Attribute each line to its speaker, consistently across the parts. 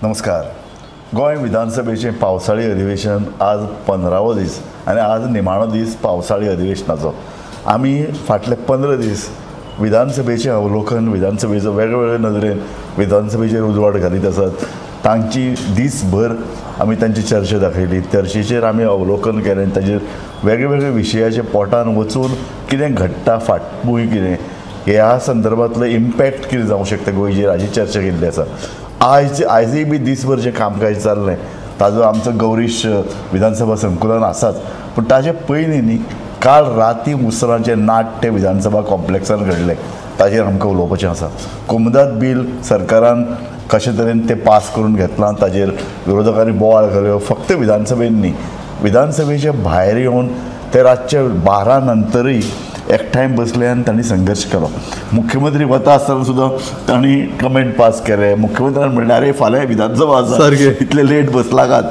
Speaker 1: नमस्कार. गोंय विधानसभेचें पावसाळी अधिवेशन आज 15वो दीस आनी आज निमाणो दीस पावसाळी अधिवेशनाचो. आमी फाटले 15 दीस विधानसभेचें अवलोकन, विधानसभेचो वेगवेगळे नदरेन विधानसभेचेर उजवाड घालीत आसात. तांची दीसभर आमी तांची चर्चा दाखयली, चर्चेचेर आमी अवलोकन केलें, ताचेर वेगवेगळे विशयाचे पोटान वचून कितें घडटा, फाटभूंय कितें, ह्या संदर्भांतलो इम्पॅक्ट कितें जावंक शकता गोंयचेर हाची चर्चा केल्ली आसा. आयजय बी दीसभर जें कामकाज चल्लें ताजो आमचो गौरीश विधानसभा संकुलन आसाच, पूण ताजे पयलीं न्ही काल राती उसरांचें नाट्य विधानसभा कॉम्प्लेक्सान घडलें ताजेर आमकां उलोवपाचें आसा. कोमुदाद बील सरकारान कशे तरेन तें पास करून घेतलां ताजेर विरोधकांनी बोवाळ घाल्यो. फक्त विधानसभेन न्ही, विधानसभेच्या भायर येवन ते रातचे 12 नंतरय एकठांय बसले आनी तांणी संघर्श केलो. मुख्यमंत्री वता आसतना सुद्दां तांणी कमेंट पास केले. मुख्यमंत्र्यान म्हणलें अरे फाल्यां विधानसभा आसा, इतले लेट बसलाकात.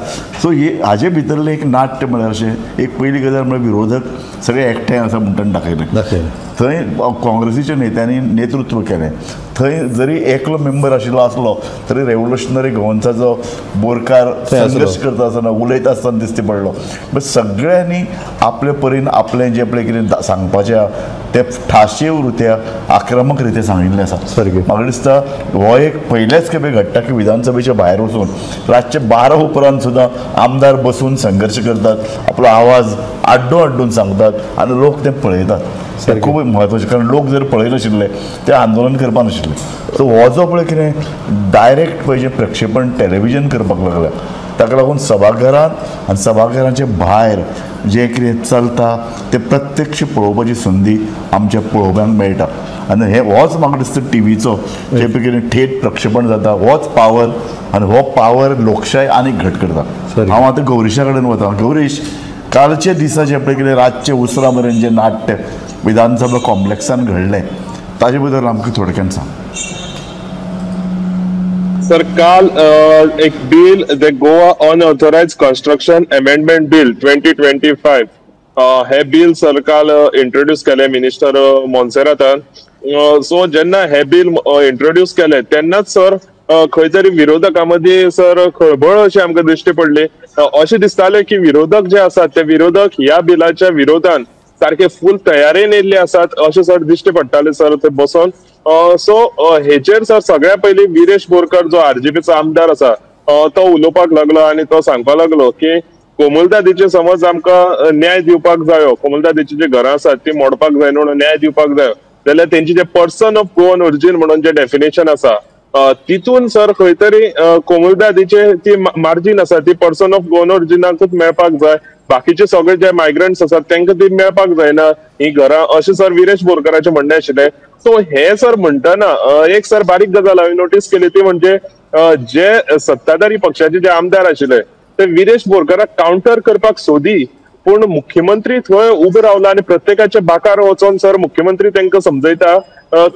Speaker 1: सो हे हाजे भितरलें एक नाट्य म्हळ्यार अशें एक पयली गजाल म्हळ्यार विरोधक सगळे एकठांय आसा म्हणटना दाखयलें. थंय काँग्रेसीच्या नेत्यांनी नेतृत्व केलें. थंय जरी एकलो मेंबर आशिल्लो आसलो तरी रेव्होल्युशनरी गोवन्साचो बोरकार संघर्श करता आसतना उलयता आसतना दिश्टी पडलो. बट सगळ्यांनी आपले परीन आपलें जें पळय कितें सांगपाचें तें ठाशीव रित्या आक्रमक रित्या सांगिल्लें आसा. म्हाका दिसता हो एक पयलेच खेपे घडटा की विधानसभेच्या भायर वचून रातचे 12 उपरांत सुद्दां आमदार बसून संघर्श करतात, आपलो आवाज आड्डो आड्डून सांगतात आनी लोक ते पळयतात. ते खूब म्हत्वाचें, कारण लोक जर पळयनाशिल्ले ते आंदोलन करपा नाशिल्ले. सो हो जो पळय कितें डायरेक्ट पळय जें प्रक्षेपण टॅलिविजन करपाक लागल्या ताका लागून सभाघरांत आनी सभाघराचे भायर जें कितें चलता तें प्रत्यक्ष पळोवपाची संदी आमच्या पळोवप्यांक मेळटा. आनी हे होच म्हाका दिसता टिवीचो जें पळय कितें थेट प्रक्षेपण जाता होच पावर, आनी हो पावर लोकशाय आनीक घट करता. हांव आतां गौरीशा कडेन वता. गौरीश, कालच्या दिसा जें पळय कितें रातचें उसरां मेरेन जें नाट्य विधानसभा कॉम्प्लेक्सान घडलें ताजे बद्दल आमकां थोडक्यान सांग.
Speaker 2: सर, काल एक bill, the Goa unauthorised construction amendment bill 2025 हे बिल सर काल इंट्रोड्यूस केले मिनिस्टर मोन्सेरातान. सो जेन्ना हे बिल इंट्रोड्यूस केले तेन्नाच सर खंय तरी विरोधकां मदीं सर खळबळ अशी आमकां दिश्टी पडली. अशें दिसतालें की विरोधक जे आसात ते विरोधक ह्या बिलाच्या विरोधान सारखे फूल तयारेन येयल्ले आसात अशें सर दिश्टी पडटाले सर ते बसोन. सो हेचेर सर सगळ्या पयलीं विरेश बोरकर जो आरजीपीचो आमदार आसा तो उलोवपाक लागलो आनी तो सांगपाक लागलो की कोमुलदादीचे समज आमकां न्याय दिवपाक जायो, कोमुलदादीची जी घरां आसात ती मोडपाक जाय म्हणून न्याय दिवपाक जायो जाल्यार तेंची जे पर्सन ऑफ गोवन ओरिजीन म्हणून जे डेफिनेशन आसा तितून सर खंय तरी कोमुलदादीचे ती मार्जीन आसा ती पर्सन ऑफ गोवन ओरिजिनाकूच मेळपाक जाय, बाकीचे सगळे जे मायग्रंट्स आसात तांकां ती मेळपाक जायना ही घरां, अशें सर विरेश बोरकराचें म्हणणें आशिल्लें. सो हे सर म्हणटना एक सर बारीक गजाल हांवें नोटीस केली ती म्हणजे जे सत्ताधारी पक्षाचे जे आमदार आशिल्ले ते विरेश बोरकराक कावंटर करपाक सोदी, पूण मुख्यमंत्री थंय उबो रावला आनी प्रत्येकाच्या बाकार वचोन सर मुख्यमंत्री तांकां समजयता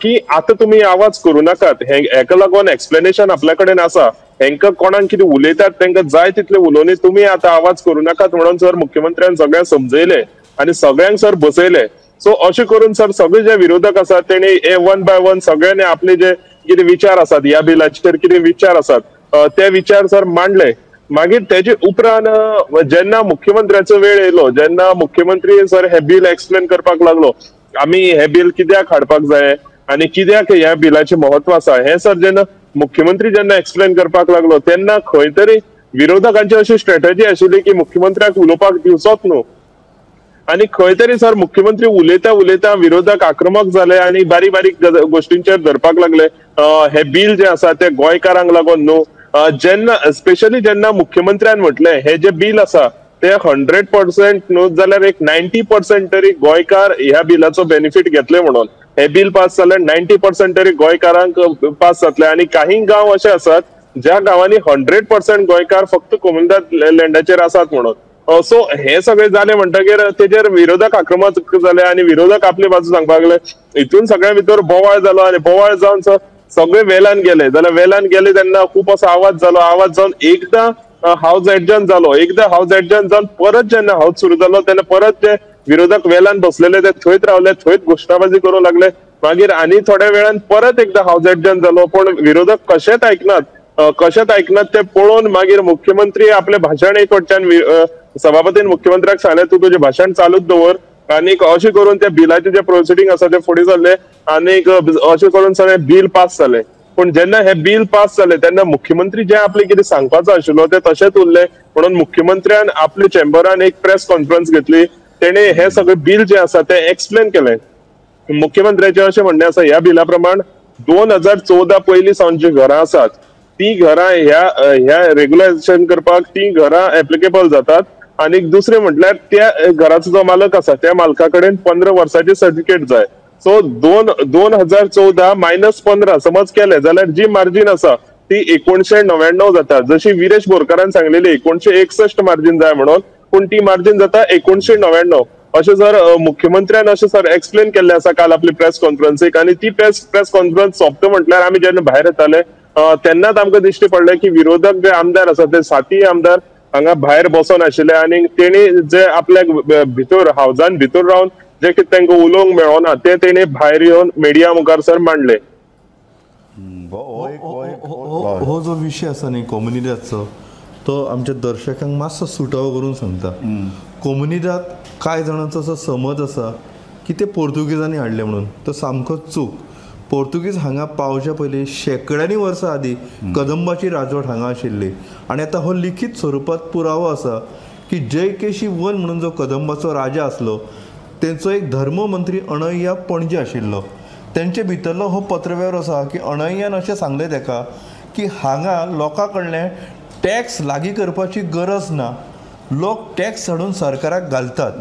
Speaker 2: की आतां तुमी आवाज करूं नाकात, हेका लागून एक्सप्लेनेशन आपल्या कडेन आसा, हेंकां कोणाक कितें उलयतात तांकां जाय तितले उलोवनी, तुमी आतां आवाज करूं नाकात म्हणून सर मुख्यमंत्र्यान सगळ्यांक समजयले आनी सगळ्यांक सर बसयले. सो अशें करून सर सगळे जे विरोधक आसात तेणी वन बाय वन सगळ्यांनी आपले जे कितें विचार आसात ह्या बिलाचेर कितें विचार आसात ते विचार सर मांडले. मागीर तेजे उपरांत जेन्ना मुख्यमंत्र्याचो वेळ येयलो, जेन्ना मुख्यमंत्री सर हे बिल एक्सप्लेन करपाक लागलो आमी हे बिल कित्याक हाडपाक जाय आनी कित्याक ह्या बिलाचें म्हत्व आसा हें सर जेन्ना मुख्यमंत्री जेन्ना एक्सप्लेन करपाक लागलो तेन्ना खंय तरी विरोधकांची अशी स्ट्रेटजी आशिल्ली की मुख्यमंत्र्याक उलोवपाक दिवचोच न्हू, आनी खंय तरी सर मुख्यमंत्री उलयता उलयता विरोधक आक्रमक जाले आनी बारीक बारीक गोश्टींचेर धरपाक लागले. हे बिल जे आसा ते गोंयकारांक लागून न्हू, जेन्ना स्पेशली जेन्ना मुख्यमंत्र्यान म्हटलें हे जे बिल आसा ते 100% न्हू जाल्यार एक 90% तरी गोंयकार ह्या बिलाचो बेनिफीट घेतले म्हणून, हे बिल पास जाल्यार 90% तरी गोंयकारांक पास जातले. आनी काही गांव अशे आसात ज्या गांवांनी 100% गोंयकार फक्त कोमुनिदाद लँडाचेर आसात म्हणून. सो हे सगळे जाले म्हणटगीर तेजेर विरोधक आक्रमक जाले आनी विरोधक आपली बाजू सांगपाक लागले. हितून सगळ्या भितर बोवाळ जालो आनी बोवाळ जावन सगळे वेलान गेले. जाल्यार वेलान गेले तेन्ना खूब असो आवाज जालो, आवाज जावन एकदां हावज एडजर्न जालो, एकदां हावज एडजर्न जावन परत जेन्ना हावज सुरू जालो तेन्ना परत जे विरोधक वेलान बसलेले ते थंयच रावले, थंयच घोशणाबाजी करूंक लागले. मागीर आनी थोड्या वेळान परत एकदां हावज एडजर्न जालो, पूण विरोधक कशेंच आयकनात. कशेंच आयकनात ते पळोवन मागीर मुख्यमंत्री आपले भाशण एक कडच्यान सभापतीन मुख्यमंत्र्याक सांगलें तूं तुजें भाशण चालूच दवर आनीक अशें करून त्या बिलाचें जें प्रोसिडींग आसा तें फुडें सरलें आनीक अशें करून सगळें बील पास जालें. पूण जेन्ना हें बील पास जालें तेन्ना मुख्यमंत्री जें आपलें कितें सांगपाचो आशिल्लो तें तशेंच उरलें. म्हणून मुख्यमंत्र्यान आपल्या चेंबरान एक प्रेस कॉन्फरन्स घेतली, तेणें हें सगळें बील जें आसा तें एक्सप्लेन केलें. मुख्यमंत्र्याचें अशें म्हणणें आसा ह्या बिला प्रमाण 2014 पयलीं सावन जीं घरां आसात ती घरां ह्या ह्या रेग्युलायझेशन करपाक ती घरां एप्लिकेबल जातात. आनी दुसरें म्हटल्यार त्या घराचो जो मालक आसा त्या मालका कडेन 15 वर्साची सर्टिफिकेट जाय. सो 2014 मायनस 15 समज केले जाल्यार जी मार्जीन आसा ती 1999 जाता. जशी विरेश बोरकारान सांगलेली 1961 मार्जीन जाय म्हणून, पूण ती मार्जीन जाता 1999. अशें सर मुख्यमंत्र्यान अशें सर एक्सप्लेन केल्लें आसा काल आपली प्रेस कॉन्फरन्सीक. आनी ती प्रेस कॉन्फरन्स सोंपता म्हटल्यार आमी जेन्ना भायर येताले तेन्नाच आमकां दिश्टी पडलें की विरोधक जे आमदार आसा ते 7 आमदार हांगा भायर बसोन आशिल्ले आनी तेणी जे आपल्याक भितर हावजान भितर रावन जे कितें तांकां उलोवंक मेळना ते तेणी भायर येवन मिडिया मुखार सर मांडले.
Speaker 3: हो जो विशय आसा न्ही कोमुनिदादचो तो आमच्या दर्शकांक मातसो सुटावो करून सांगता. कोमुनिदाद कांय जाणांचो असो समज आसा की ते पोर्तुगीजांनी हाडले म्हणून, तो सामको चूक. पोर्तुगीज हांगा पावच्या पयलीं शेंकड्यांनी वर्सां आदीं कदंबाची राजवट हांगा आशिल्ली आनी आतां हो लिखीत स्वरुपांत पुरावो आसा की जयकेशी वन म्हणून जो कदंबाचो राजा आसलो तेंचो एक धर्ममंत्री अणय्या पणजे आशिल्लो. तेंचे भितरलो हो पत्रवेव्हार आसा की अणय्यान अशें सांगलें तेका की हांगा लोकां कडल्यान टॅक्स लागीं करपाची गरज ना, लोक टॅक्स हाडून सरकाराक घालतात.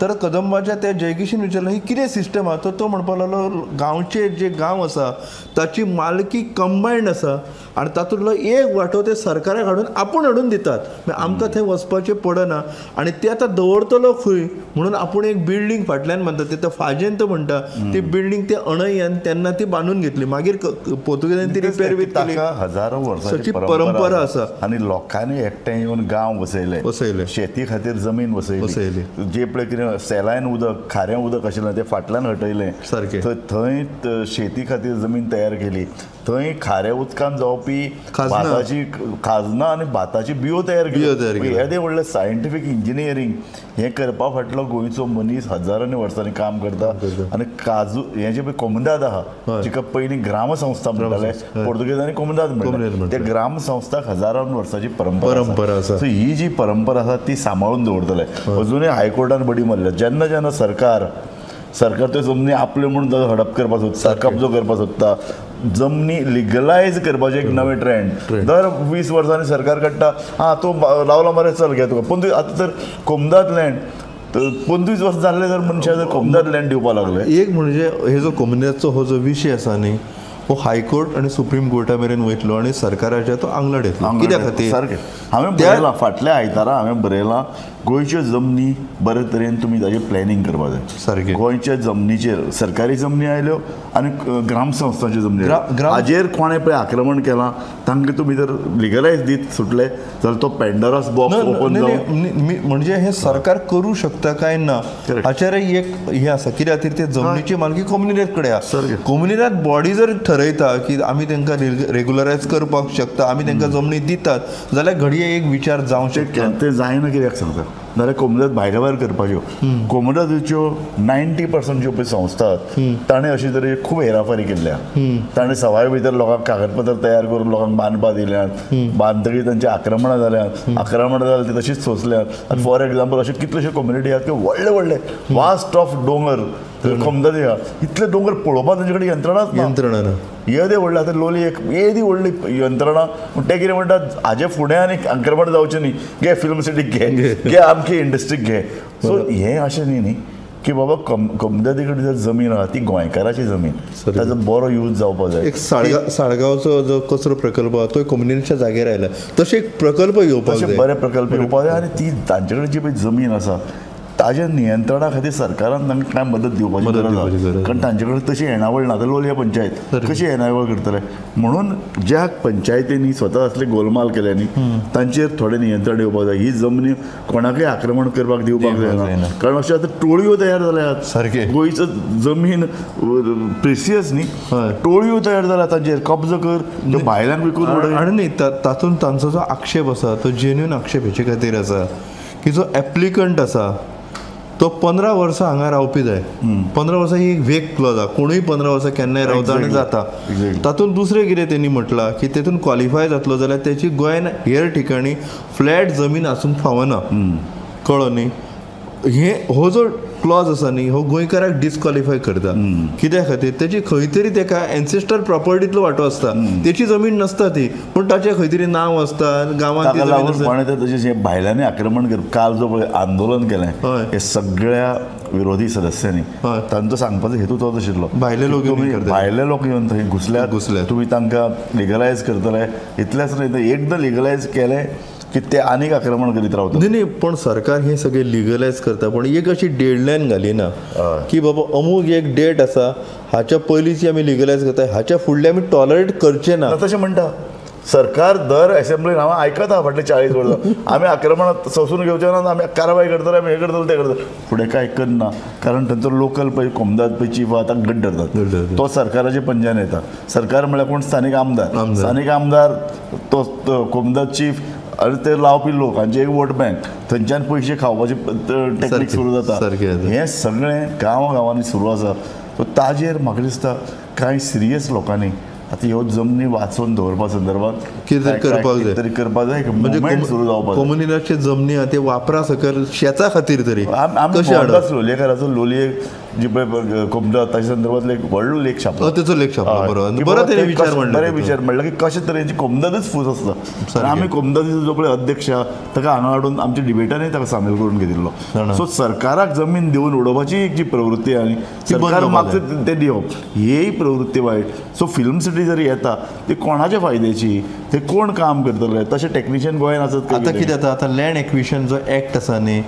Speaker 3: तर कदंबाच्या त्या जयकिशीन विचारलें ही कितें सिस्टम आसा, तर तो म्हणपाक लागलो गांवचे जे गांव आसा ताची मालकी कंबायंड आसा आनी तातूंतलो एक वांटो ते सरकाराक हाडून आपूण हाडून दितात, आमकां थंय वचपाचें पडना आनी ते आतां दवरतलो खंय म्हणून आपूण एक बिल्डींग फाटल्यान बांदता, ते फाजेंत म्हणटा ती बिल्डींग ते अणय्यान तेन्ना ती बांदून घेतली. मागीर पोर्तुगेजांनी ती रिपेर बी केली.
Speaker 1: हजारो वर्सांची
Speaker 3: परंपरा आसा
Speaker 1: आनी लोकांनी एकठांय येवन गांव वसयले, शेती खातीर जमीन वसयली, जे पळय कितें सेलायन उदक खारें उदक आशिल्लें तें फाटल्यान हटयलें सारकें, थंय शेती खातीर जमीन तयार केली, थंय खाऱ्या उदकान जावपी भाताची खाजनां आनी भाताची बियो तयार केली. येदें व्हडलें सायंटिफीक इंजिनियरींग हें करपा फाटलो गोंयचो मनीस हजारांनी वर्सांनी काम करता. आनी काजू हें जें पळय कोमुनिदाद आहा जिका पयलीं ग्रामसंस्था म्हणटाले, पोर्तुगेजांनी कोमुनिदाद म्हणटाले, त्या ग्रामसंस्थाक हजारां वर्सांची परंपरा आसा. सो ही जी परंपरा आसा ती सांबाळून दवरतले. अजुनूय हायकोर्टान बडी मारल्या जेन्ना जेन्ना सरकार त्यो जमनी आपल्यो म्हूण हडप करपाक सोदता, कब्जो करपाक सोदता, जमनी लिगलायज करपाचें एक नवें ट्रेंड दर 20 वर्सांनी सरकार काडटा. आं तूं लावला मरे चल घे तुका. पण आतां तर कोमुनिदाद लँड 25 वर्स जाल्ले जर मनशां जर कोमुनिदाद लँड दिवपाक लागले.
Speaker 3: एक म्हणजे हे जो कोमुनिदादचो हो जो विशय आसा न्ही हो हायकोर्ट आनी सुप्रीम कोर्टा मेरेन वयतलो आनी सरकाराच्या तो आंगलट येतलो. कित्या खातीर
Speaker 1: सारकें हांवें बरयलां फाटल्या आयतारा हांवें बरयलां गोंयच्यो जमनी बरे तरेन तुमी ताजें प्लॅनिंग करपाक जाय.
Speaker 3: सारकें
Speaker 1: गोंयच्या जमनीचेर सरकारी जमनी आयल्यो आनी ग्रामसंस्थांच्यो जमनी हाजेर कोणें पळय आक्रमण केलां तांकां तुमी जर लिगलायज दीत सुटले जाल्यार तो पेंडोरास बॉक्स ओपन जावन
Speaker 3: म्हणजे हें सरकार करूं शकता काय ना हाचेर एक हें आसा. कित्या खातीर ते जमनीची मालकी कोमुनिदाद कडेन आसा. कोमुनिदाद बॉडी जर ठरयता की आमी तांकां रेगुलरायज करपाक शकता, आमी तांकां जमनी दितात जाल्यार घडये एक विचार जावंक शकता.
Speaker 1: तें जायना कित्याक सांगता नाल्यार कोमुनिदाद भायल्या भायर करपाच्यो. कोमुनिदादच्यो 90% ज्यो पळय संस्था ताणें अशे तरेची खूब हेराफेरी केल्ल्या. ताणें सवाय भितर लोकांक कागदपत्र तयार करून लोकांक बांदपाक दिल्यात, बांदतकीर तांची आक्रमणां जाल्यात, आक्रमणां जाल्यार ती तशीच सोंसल्यात. आनी फॉर एग्जाम्पल अशे कितलेशे कम्युनिटी आहात की व्हडले व्हडले वास्ट ऑफ दोंगर कोमुनिदाद आहा, इतले दोंगर पळोवपाक तांचे कडेन यंत्रणाच ना.
Speaker 3: यंत्रणा ना.
Speaker 1: येदे व्हडले आतां लोली एक येदी व्हडली यंत्रणा पूण ते कितें म्हणटात हाजे फुडें आनी आक्रमण जावचें न्ही, घे फिल्म सिटीक घे, घे आमची इंडस्ट्रीक घे. सो हें अशें न्ही न्ही की बाबा कोमुनिदादी कडेन जर जमीन आहा ती गोंयकाराची जमीन, ताजो बरो यूज जावपाक जाय.
Speaker 3: एक साळगांवचो जो कचरो प्रकल्प आहा तो कोमुनिदादच्या जाग्यार आयला, तशे एक प्रकल्प येवपाक जाय,
Speaker 1: बरे प्रकल्प येवपाक जाय. आनी ती तांचे कडेन जी पळय जमीन आसा ताज्या नियंत्रणा खातीर सरकारान तांकां कांय मदत दिवपाची गरज आसा, कारण तांचे कडेन तशी येणावळ ना. आतां लोलया पंचायत कशी येणावळ करतले, म्हणून ज्या पंचायतींनी स्वता असले गोलमाल केले न्ही तांचेर थोडें नियंत्रण येवपाक जाय. ही जमनी कोणाकय आक्रमण करपाक दिवपाक जायना, कारण अशें आतां टोळयो तयार जाल्यात.
Speaker 3: सारकें
Speaker 1: गोंयचो जमीन प्रेसियस न्ही, टोळयो तयार जाल्या तांचेर कब्जो कर, त्यो भायल्यांक विकून उडय.
Speaker 3: आनी न्ही तातूंत तांचो जो आक्षेप आसा तो जेन्युन आक्षेप हेचे खातीर आसा की जो एप्लिकंट आसा तो 15 वर्सां हांगा रावपी जाय. 15 वर्सां ही एक वेग क्लॉज आसा, कोणूय 15 वर्सां केन्नाय रावता आनी जाता. तातूंत दुसरें कितें तेणी म्हटलां की तेतून क्वॉलिफाय जातलो जाल्यार तेची गोंयान हेर ठिकाणी फ्लॅट जमीन आसूंक फावना, कळ्ळो न्ही. हे हो जो क्लॉज आसा न्ही हो गोंयकाराक डिस्क्वॉलिफाय करता. कित्या खातीर तेची खंय तरी तेका एन्सेस्टर प्रॉपर्टींतलो वांटो आसता, तेची जमीन नासता ती, पूण ताचें खंय तरी नांव आसता गांवांत.
Speaker 1: तशें भायल्यांनी आक्रमण करप, काल जो पळय आंदोलन केलें हे सगळ्या विरोधी सदस्यांनी, तांचो सांगपाचो हेतू तोच आशिल्लो,
Speaker 3: भायले लोक
Speaker 1: भायले लोक येवन थंय घुसल्यात, तुमी तांकां लिगलायज करतले इतलेंच न्हय, तर एकदां लिगलायज केलें की ते आनीक आक्रमण करीत रावतात.
Speaker 3: न्ही न्ही, पण सरकार हे सगळे लिगलायज करता, पण एक अशी डेडलायन घाली ना की बाबा अमूक एक डेट आसा हाच्या पयलींची आमी लिगलायज करता, हाच्या फुडले आमी टॉलरेट करचे ना.
Speaker 1: तशें म्हणटा सरकार दर असेंब्लीन हांव आयकता फाटले 40 वर्सां आमी आक्रमण सोंसून घेवचे ना, आमी कारवाय करतले, आमी हें करतले तें करतले, फुडें कांय करना, कारण तांचो लोकल पळय कोमदाद पळय चीफ आतां गट धरतात, तो सरकाराच्या पंजान येता. सरकार म्हळ्यार कोण? स्थानीक आमदार, स्थानीक आमदार तो कोमदाद चीफ आनी ते लावपी लोक हांचे एक वोट बँक, थंयच्यान पयशे खावपाची टॅक्नीक सुरू जाता. हें सगळें गांवा गांवांनी सुरू आसा. सो ताजेर म्हाका दिसता कांय सिरियस लोकांनी आतां ह्यो जमनी वाचोवन दवरपा संदर्भात
Speaker 3: कितें करपाक जाय,
Speaker 1: तरी करपाक जाय, म्हणजे सुरू जावपाक.
Speaker 3: कोमुनिदादचे जमनी आहा ते वापरा सकयल शेता खातीर तरी
Speaker 1: आमी लोलयेकाराचो लोलये जी पळय कोमदाद ताच्या संदर्भातलो एक व्हडलो लेख छापलो,
Speaker 3: तेचो लेख छापलो, बरोबर, बरो तेणें विचार मांडलो,
Speaker 1: बरें विचार म्हणलें की कशे तरेची कोमदादच फूस आसता. आमी कोमदादीचो जो पळय अध्यक्ष आहा ताका हांगा हाडून आमच्या डिबेटानय ताका सामील करून घेतिल्लो. सो सरकाराक जमीन दिवन उडोवपाची एक जी प्रवृत्ती आनी सरकार मागता तें दिवप ही प्रवृत्ती वायट. सो फिल्म सिटी जरी येता ती कोणाच्या फायद्याची, ते कोण काम करतले, तशें टॅक्निशियन गोंयांत आसत.
Speaker 3: आतां कितें जाता, आतां लँड एक्विशन जो एक्ट आसा न्ही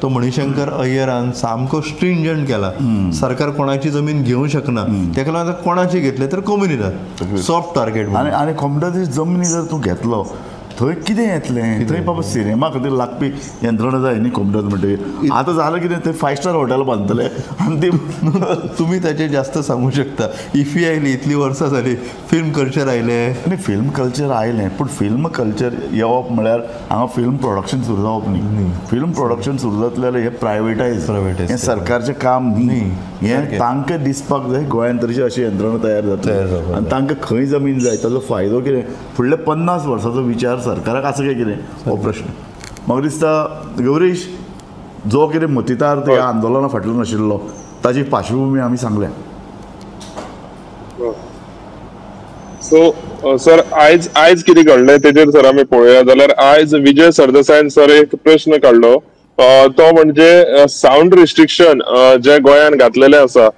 Speaker 3: तो मणिशंकर अय्यरान सामको स्ट्रिंजंट केला. सरकार कोणाची जमीन घेवंक शकना, तेका लागून आतां कोणाची घेतले तर कोमुनिदाद सॉफ्ट टार्गेट.
Speaker 1: आनी आनी कोमुनिदादी जमनी जर तूं घेतलो थंय कितें येतलें, थंय बाबा सिनेमा खातीर लागपी यंत्रणा जाय न्ही कोमदाद म्हणटकीर. आतां जालें कितें, थंय 5 स्टार हॉटेल बांदतले आनी ती
Speaker 3: तुमी ताचेर जास्त सांगू शकता. इफी आयली, इतलीं वर्सां जालीं, फिल्म कल्चर आयलें.
Speaker 1: आनी फिल्म कल्चर आयलें, पूण फिल्म कल्चर येवप म्हळ्यार हांगा फिल्म प्रोडक्शन सुरू जावप न्ही. फिल्म प्रोडक्शन सुरू जातलें जाल्यार हें प्रायवेटायज, हें सरकारचें काम न्ही, हें तांकां दिसपाक जाय गोंयांत तरी अशी यंत्रणा तयार जातली आनी तांकां खंय जमीन जाय ताचो फायदो कितें, फुडल्या 50 वर्सांचो विचार सरकाराक आसा काय कितें हो प्रश्न. म्हाका दिसता गौरीश जो कितें मतितार्थ ह्या आंदोलना फाटल्यान आशिल्लो ताची पार्श्वभूमी आमी सांगल्या.
Speaker 2: सो सर आयज आयज कितें घडलें तेजेर सर आमी पळोवया जाल्यार आयज विजय सरदेसायान सर एक प्रश्न काडलो, तो म्हणजे सावंड रिस्ट्रिक्शन जे गोंयान घातलेले आसा,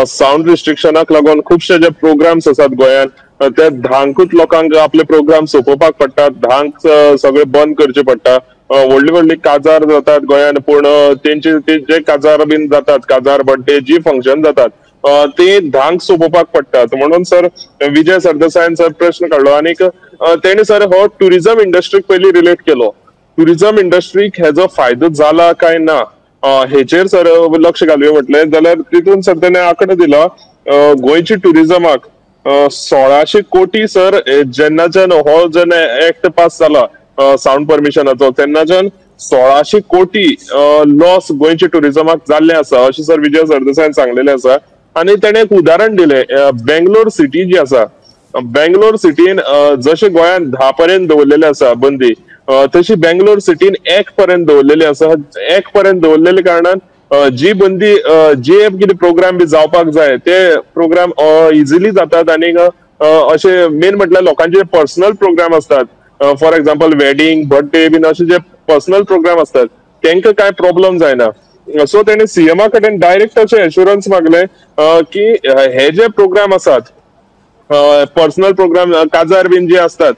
Speaker 2: सावंड रिस्ट्रिक्शनाक लागून खुबशे जे प्रोग्राम्स आसात गोंयान ते धांकूच लोकांक आपले प्रोग्राम सोंपोवपाक पडटा, धांक सगळे बंद करचे पडटा. व्हडली व्हडली काजार जातात गोंयान, पूण तेंचे जे काजार बीन जातात, काजार बर्थडे जी फंक्शन जातात ते धांक सोंपोवपाक पडटात. म्हणून सर विजय सरदेसायान सर प्रश्न काडलो आनीक तेणे सर हो ट्युरिजम इंडस्ट्रीक पयलीं रिलेट केलो. ट्युरिजम इंडस्ट्रीक हेजो फायदो जाला काय ना हेचेर सर लक्ष घालुया म्हटलें जाल्यार तितून सर तेणे आंकडो दिला गोंयची ट्युरिजमाक 1600 कोटी सर जेन्नाच्यान हो जेन्ना एक्ट पास जाला सावंड परमिशनाचो तेन्नाच्यान 1600 कोटी लॉस गोंयच्या ट्युरिजमाक जाल्ले आसा अशें सर विजय सरदेसायान सांगलेलें आसा. आनी तेणें एक उदाहरण दिलें, बेंगलोर सिटी जी आसा, बेंगलोर सिटीन जशें गोंयांत 10 पर्यंत दवरलेले आसा बंदी, तशी बेंगलोर सिटीन 1 पर्यंत दवरलेली आसा. 1 पर्यंत दवरलेले कारणान जी बंदी जे कितें प्रोग्राम बी जावपाक जाय ते प्रोग्राम इजिली जातात. आनी अशे मेन म्हटल्यार लोकांचे पर्सनल प्रोग्राम आसतात, फॉर एक्झाम्पल वेडिंग, बर्थडे बीन अशे जे पर्सनल प्रोग्राम आसतात तांकां कांय प्रॉब्लम जायना. सो तेणे सीएमा कडेन डायरेक्ट अशें एश्युरन्स मागलें की हे जे प्रोग्राम आसात पर्सनल प्रोग्राम काजार बीन जे आसतात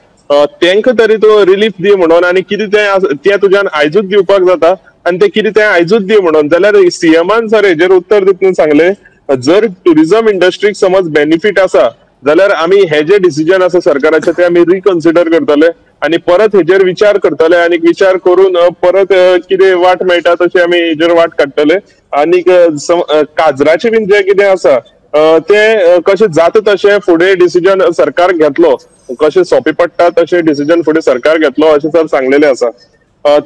Speaker 2: तांकां तरी तूं रिलीफ दी म्हणून, आनी कितें तें तुज्यान आयजूच दिवपाक जाता आनी ते कितें तें आयजूच दी म्हणून. जाल्यार सीएमान सर हेजेर उत्तर दितना सांगलें जर टुरिझम इंडस्ट्रीक समज बेनिफीट आसा जाल्यार आमी हे जे डिसिजन आसा सरकाराचे ते आमी रिकन्सिडर करतले आनी परत हेजेर विचार करतले आनी विचार करून परत कितें वाट मेळटा तशी आमी हेजेर वाट काडटले. आनी काजराचे बीन जे कितें आसा ते कशें जाता तशें फुडें डिसिजन सरकार घेतलो, कशें सोंपें पडटा तशें डिसिजन फुडें सरकार घेतलो अशें सर सांगलेलें आसा.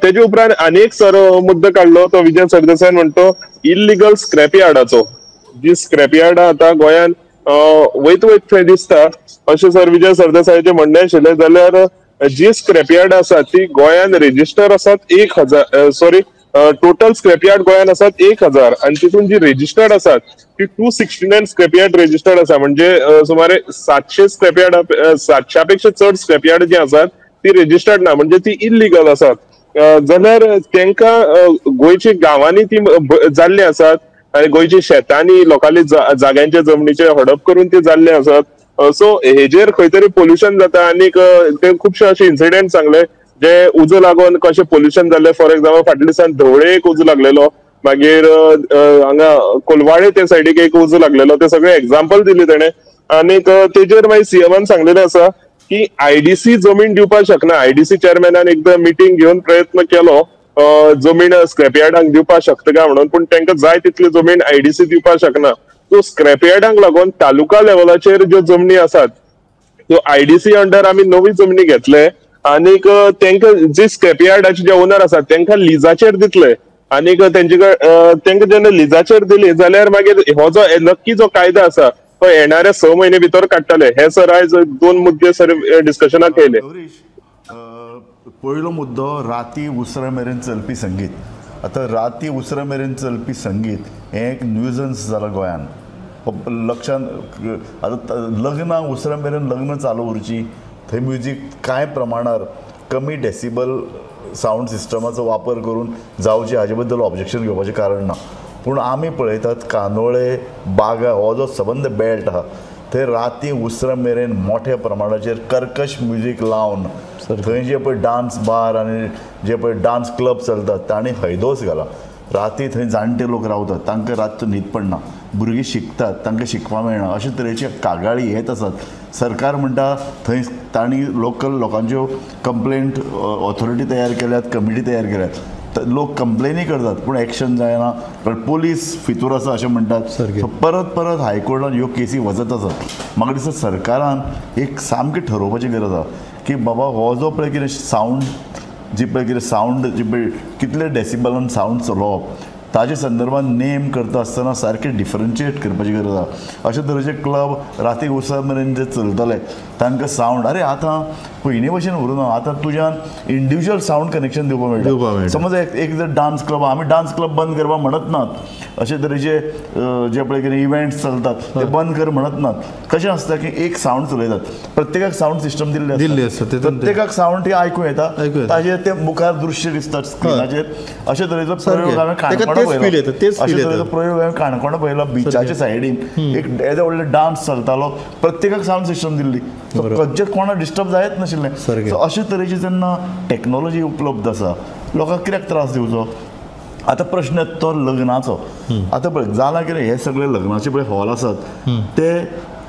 Speaker 2: तेजे उपरांत आनी एक सर मुद्दो काडलो तो विजय सरदेसाय म्हणतो इल्लिगल स्क्रॅप यार्डाचो. जी स्क्रॅप यार्डां आतां गोंयांत वयत वयत थंय दिसता अशें सर विजय सरदेसायाचें म्हणणें आशिल्लें. जाल्यार जी स्क्रॅप यार्ड आसात ती गोंयांत रेजिस्टर आसात 1000 सॉरी टोटल स्क्रॅप यार्ड गोंयांत आसात 1000 आनी तितून जी रेजिस्टर्ड आसात ती 269 स्क्रॅप यार्ड रेजिस्टर्ड आसा. म्हणजे सुमारे 700 स्क्रॅप यार्ड 700 पेक्षा चड स्क्रॅप यार्ड जी आसात ती रेजिस्टर्ड ना, म्हणजे ती इल्लिगल आसात. जाल्यार तांकां गोंयच्या गांवांनी ती जाल्ली आसात आनी गोंयच्या शेतांनी लोकांनी जाग्यांच्या जमनीचे हडप करून ते जाल्ले आसात. सो हेजेर खंय तरी पोल्युशन जाता आनीक ते खुबशे अशे इन्सिडेंट सांगले जे उजो लागून कशें पोल्युशन जाल्लें. फॉर एक्झाम्पल फाटल्या दिसान धवळे एक उजो लागलेलो, मागीर हांगा कोलवाळे ते सायडीक एक उजो लागलेलो, ते सगळे एक्झाम्पल दिले तेणे. आनीक तेजेर मागीर सीएमान सांगलेलें आसा की आयडीसी जमीन दिवपाक शकना. आयडीसी चेअरमॅनान एकदां मिटींग घेवन प्रयत्न केलो जमीन स्क्रॅप यार्डांक दिवपाक शकता काय म्हणून, पूण तांकां जाय तितली जमीन आयडीसी दिवपाक शकना. सो स्क्रॅप यार्डांक लागून तालुका लेवलाचेर ज्यो जमनी आसात त्यो आयडीसी अंडर आमी नवी जमनी घेतले आनीक तांकां जी स्क्रॅप यार्डाचे जे ओनर आसात तांकां लिजाचेर दितले. आनीक तेंचे तांकां जेन्ना लिजाचेर दिली जाल्यार मागीर हो जो नक्की जो कायदो आसा तो येणाऱ्या 6 म्हयने भितर काडटले. हे सर आयज 2 मुद्दे सर डिस्कशनाक येयले.
Speaker 1: पयलो मुद्दो राती उसरां मेरेन चलपी संगीत. आतां राती उसरां मेरेन चलपी संगीत हें एक न्युजन्स जालां गोंयान. लक्षान आतां लग्नां उसरां मेरेन लग्न चालू उरची, थंय म्युजीक कांय प्रमाणार कमी डेसिबल सावंड सिस्टमाचो वापर करून जावची हाजे बद्दल ऑब्जेक्शन घेवपाचें कारण ना. पूण आमी पळयतात कांदोळे बागा हो जो सबंद बेल्ट आहा थंय राती उसरां मेरेन मोठ्या प्रमाणाचेर कर्कश म्युजीक लावन थंय जे पळय डांस बार आनी जे पळय डांस क्लब चलतात तांणी हैदोस घाला. राती थंय जाणटे लोक रावतात, तांकां रातचो न्हीद पडना, भुरगीं शिकतात तांकां शिकपाक मेळना, अशे तरेचे कागाळी येत आसात. सरकार म्हणटा थंय तांणी लोकल लोकांच्यो कंप्लेंट ऑथॉरिटी तयार केल्यात, कमिटी तयार केल्यात, लोक कंप्लेनी करतात पूण एक्शन जायना, कारण पोलीस फितूर आसा अशें म्हणटात. परत परत हायकोर्टान ह्यो केसी वचत आसात. म्हाका दिसता सरकारान एक सामकी ठरोवपाची गरज आसा की बाबा हो जो पळय कितें सावंड जी पळय कितें सावंड जी पळय कितले डेसिबलान सावंड चलोवप ताजे संदर्भात नेम करता आसतना सारकें डिफरन्शिएट करपाची गरज आसा. अशे तरेचे क्लब रातीक उसरां मेरेन जे चलतले तांकां सावंड अरे आतां पयलीं भशेन उरूना, आतां तुज्यान इंडिविज्युअल सावंड कनेक्शन दिवपाक मेळटा. समज एक जर डांस क्लब, आमी डांस क्लब बंद करपाक म्हणत नात, अशे तरेचे जे पळय कितें इव्हेंट्स चलतात ते बंद कर म्हणत नात. कशें आसता की एक सावंड चलयतात, प्रत्येकाक सावंड सिस्टम दिल्ली आसता, प्रत्येकाक सावंड ती आयकूं येता, ताजेर ते मुखार दृश्य दिसतात स्क्रिनाचेर. अशे तरेचो प्रयोग हांवें काणकोणा पळयलो, अशे तरेचो प्रयोग हांवें काणकोणा पळयलो. बिचाच्या सायडीन एक येदो व्हडलो डांस चलतालो, प्रत्येकाक सावंड सिस्टम दिल्ली, खंयचेच कोणाक डिस्टर्ब जायत नाशिल्लें. सो अशे तरेची जेन्ना टॅक्नोलॉजी उपलब्ध आसा लोकांक कित्याक त्रास दिवचो. आतां प्रश्न तो लग्नाचो. आतां पळय जालां कितें, हे सगळे लग्नाचे पळय हॉल आसात ते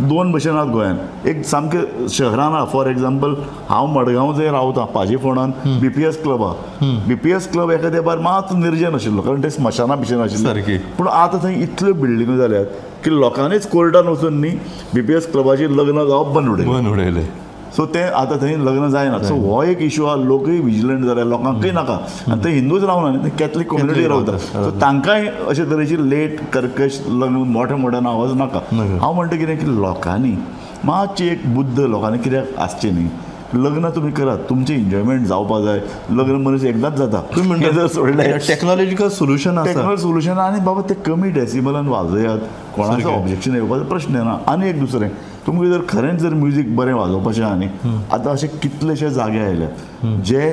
Speaker 1: दोन भशेन आसात गोंयांत. एक सामकें शहरान आहा, फॉर एग्जाम्पल हांव मडगांव जंय रावता पाजीफोंडान बीपीएस क्लब आहा. बीपीएस क्लब एका तेंपार मात निर्जन आशिल्लो कारण ते स्मशाना भशेन आशिल्लें, पूण आतां थंय इतल्यो बिल्डिंगो जाल्यात की लोकांनीच कोर्टान वचून न्ही बीपीएस क्लबाची लग्न जावप बंद उडयलें. सो ते आतां थंय लग्न जायना. सो हो एक इशू आहा, लोकूय विजिलंट जाल्या, लोकांकूय नाका. आनी थंय हिंदूच रावना न्ही, थंय कॅथलीक कम्युनिटी रावता, सो तांकांय अशे तरेची लेट कर्कश लग्न मोठ्या मोठ्यान आवाज नाका. हांव म्हणटा कितें की लोकांनी मातशी एक बुद्द लोकांनी कित्याक आसची न्ही, लग्न तुमी करात, तुमचें एन्जॉयमेंट जावपा जाय. लग्न मनीस एकदांच जाता, तुमी जर सोडलें
Speaker 3: टॅक्नोलॉजिकल सोल्युशन आसा,
Speaker 1: टॅक्नोलॉजी सोल्युशन आनी बाबा ते कमी डेसिबलान वाजयात, कोणाचो ऑब्जेक्शन येवपाचो प्रश्न येना. आनी एक दुसरें, तुमकां जर खरेंच जर म्युजीक बरें वाजोवपाचें आहा न्ही, आतां अशे कितलेशे जागे आयल्यात जे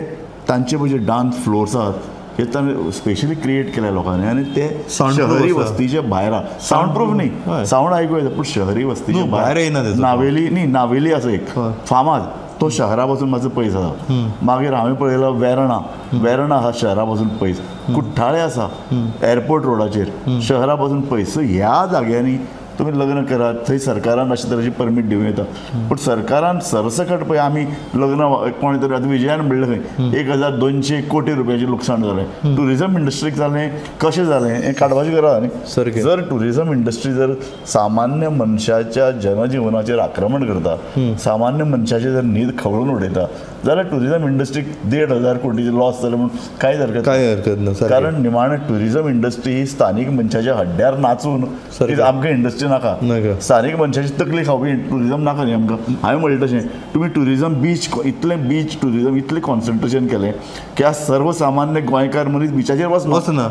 Speaker 1: तांचे पळय जे डांस फ्लोर्स आहात हे तांणी स्पेशली क्रिएट केल्या लोकांनी, आनी ते शहरी वस्तीचे भायर आहा. सावंड प्रूफ न्ही, सावंड आयकूं येता पूण शहरी वस्तीचे
Speaker 3: भायर येना.
Speaker 1: नावेली न्ही, नावेली आसा एक फामाद, तो शहरा पासून मातसो पयस आसा. मागीर हांवें पळयला वेर्णा, वेर्णा आसा शहरा पासून पयस, कुठ्ठाळे आसा एअरपोर्ट रोडाचेर शहरा पासून पयस. सो ह्या जाग्यांनी तुमी लग्न करात, थंय सरकारान अशे तरेची परमीट दिवं येता. पूण सरकारान सरसकट पळय आमी लग्न कोणे तरी आतां विजयान म्हणलें खंय 1200 कोटी रुपयाचें लुकसाण जालें टुरिजम इंडस्ट्रीक जालें, कशें जालें हें काडपाची गरज न्ही. जर टुरिजम इंडस्ट्री जर सामान्य मनशाच्या जनजिवनाचेर आक्रमण करता, सामान्य मनशाची जर न्हीद खवळून उडयता जाल्यार टुरिजम इंडस्ट्रीक 1500 कोटीचें लॉस जालें म्हूण कांयच हरकत
Speaker 3: कांय हरकत ना.
Speaker 1: कारण निमाणें टुरिजम इंडस्ट्री ही स्थानीक मनशाच्या हड्ड्यार नाचून आमकां इंडस्ट्री नाका, स्थानीक मनशाची तकली खावपी टुरिजम नाका न्ही आमकां. हांवें म्हणलें तशें तुमी टुरिजम बीच इतलें बीच टुरिजम इतलें कॉन्सन्ट्रेशन केलें की आज सर्वसामान्य गोंयकार मनीस बिचाचेर वचना,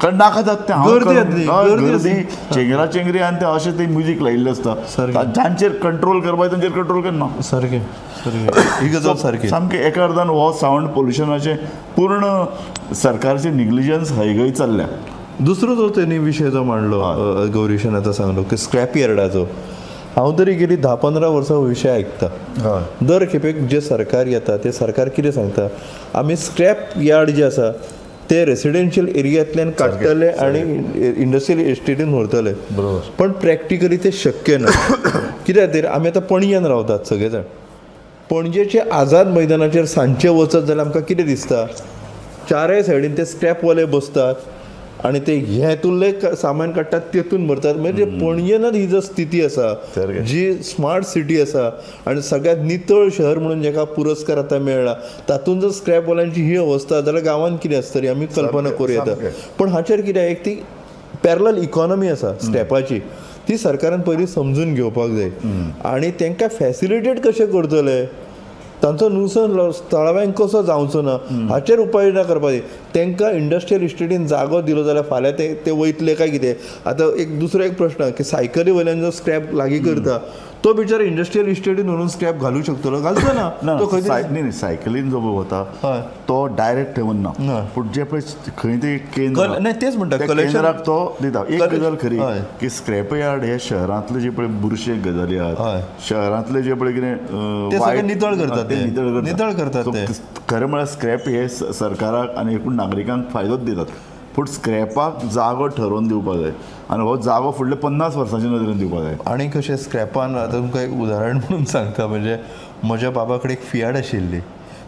Speaker 1: कारण नाका जाता तें. गर्दी चेंगरा चेंगरी आनी ते अशें ते म्युजीक लायिल्लें आसता, जांचेर कंट्रोल करपाक तांचेर कंट्रोल करना.
Speaker 3: सारकें ही गजाल सारकी
Speaker 1: सामकें एका अर्दान हो सावंड पोल्युशनाचें पूर्ण सरकारचें निग्लिजन्स हयगय चल्ल्या.
Speaker 3: दुसरो जो तेणी विशय जो मांडलो गौरीशान आतां सांगलो की स्क्रॅप यार्डाचो, हांव तरी गेली 10-15 वर्सां हो विशय आयकता. दर खेपेक जे सरकार येता ते सरकार कितें सांगता, आमी स्क्रॅप यार्ड जे आसा ते रेसिडेन्शियल एरियांतल्यान काडटले आनी इंडस्ट्रियल इस्टेटीन व्हरतले, पण प्रॅक्टिकली ते शक्य ना. कित्या खातीर आमी आतां पणजेन रावतात सगळे जाण, पणजेचे आझाद मैदानाचेर सांजचे वचत जाल्यार आमकां कितें दिसता, चारय सायडीन ते स्क्रॅपवाले बसतात आनी ते हेतूनले सामान काडटात तेतून भरतात. म्हणजे पणजेनच ही जो स्थिती आसा, जी स्मार्ट सिटी आसा आनी सगळ्यांत नितळ शहर म्हणून जेका पुरस्कार आतां मेळ्ळा तातूंत जर स्क्रॅपवाल्यांची ही अवस्था जाल्यार गांवांत कितें आसतली आमी कल्पना करूं येता. पण हाचेर कितें एक ती पॅरलल इकॉनॉमी आसा स्क्रॅपाची, ती सरकारान पयलीं समजून घेवपाक जाय आनी तांकां फॅसिलिटेट कशें करतले, तांचो नुकसान थळाव्यांक कसो जावचो ना हाचेर उपाययोजना करपाक जाय. तांकां इंडस्ट्रियल इस्टेटीन जागो दिलो जाल्यार फाल्यां ते वयतले काय कितें. आतां एक दुसरो एक प्रश्न की सायकली वयल्यान जो स्क्रॅप लागीं करता तो बिचारो इंडस्ट्रियल इस्टेटीन व्हरून स्क्रॅप घालूं शकतलो, घालचो ना तो खंय.
Speaker 1: न्ही सायकलीन जो वता तो डायरेक्ट ठेवून ना, पूण जे पळय खंय ते केंद्र
Speaker 3: नाही तेच म्हणटा
Speaker 1: केंद्राक तो दिता. एक गजाल खरी की स्क्रॅप यार्ड हे शहरांतले जे पळय बुरशे गजाली आहात, शहरांतले जे पळय कितें
Speaker 3: नितळ करतात ते नितळ करतात.
Speaker 1: खरें म्हळ्यार स्क्रॅप हे सरकाराक आनी एकूण नागरिकांक फायदोच दितात, पूण स्क्रॅपाक जागो ठरोवन दिवपाक जाय आनी हो जागो फुडले 50 वर्सांचे नदरेन दिवपाक जाय.
Speaker 3: आनी कशें स्क्रॅपान आतां तुमकां एक उदाहरण म्हणून सांगता, म्हणजे म्हज्या बाबा कडेन एक फियाड आशिल्ली,